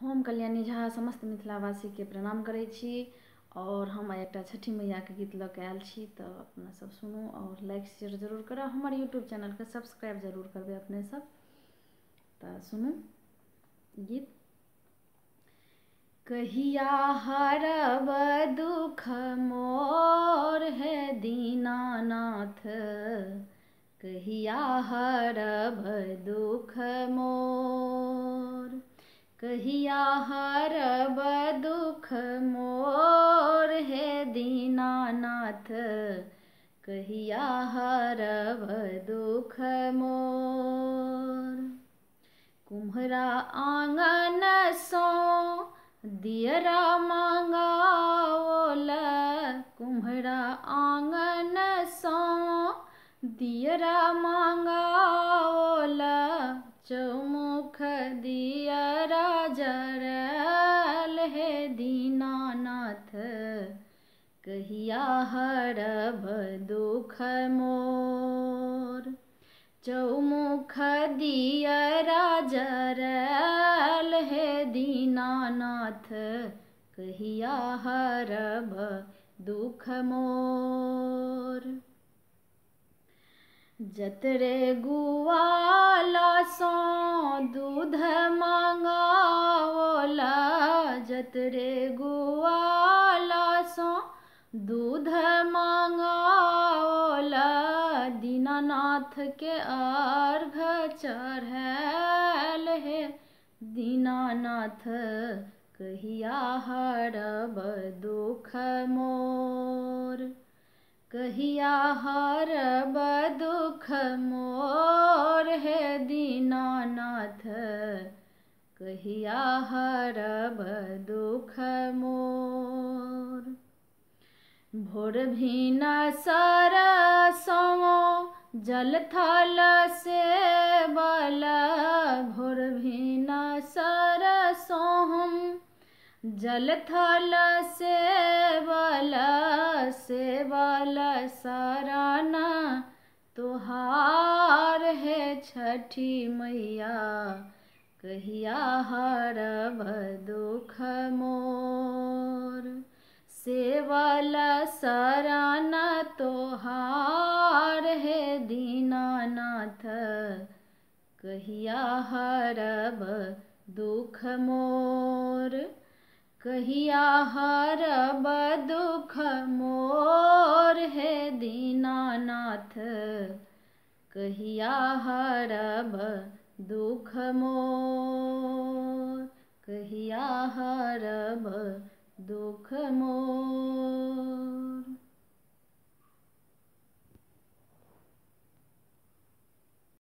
हम कल्याणी झा समस्त मिथिलावासीके प्रणाम करै छी और हम आइ एकटा छठी मैयाके गीत लऽ के आयल छी। तऽ अपना सब सुनू और लाइक शेयर जरूर करब, हमर यूट्यूब चैनलके सब्सक्राइब जरूर करबै अपने सब। तऽ सुनू गीत। कहिया हरब दुख मोर हे दीनानाथ, कहिया हरब दुख मोर, कहिया हरब दुख मोर हे दीनानाथ, कहिया हरब दुख मोर। कुम्हरा आँगन सँ दियरा मांगाओल, कुम्हरा आँगन सँ दियरा मांगाओल, चौमुख दियरा जरल हे दीनानाथ, कहिया हरब दुख मोर। चौमुख दियरा जरल हे दीनानाथ, कहिया हरब दुख मोर। जतरे गुआला सँ दूध मांगाओला, जतरे गुआला सँ दूध मांगाओला, दीनानाथ के अर्घ चढ़ल हे दीनानाथ, कहिया हरब दुख मोर। कहिया हरब दुख मोर हे दीनानाथ, कहिया हरब दुख मोर। भोर भिनसर सँ जल थल सेवल, भोर भिनसर सँ हम जल थल सेवल, सेवल शरण तोहार हे छठी मैया, कहिया हरब दुख मोर। सेवल शरण तोहार हे दीनानाथ, कहिया हरब दुख मोर। कहिया हरब दुख मोर हे दीनानाथ, कहिया हरब दुख मोर, कहिया हरब दुख मोर।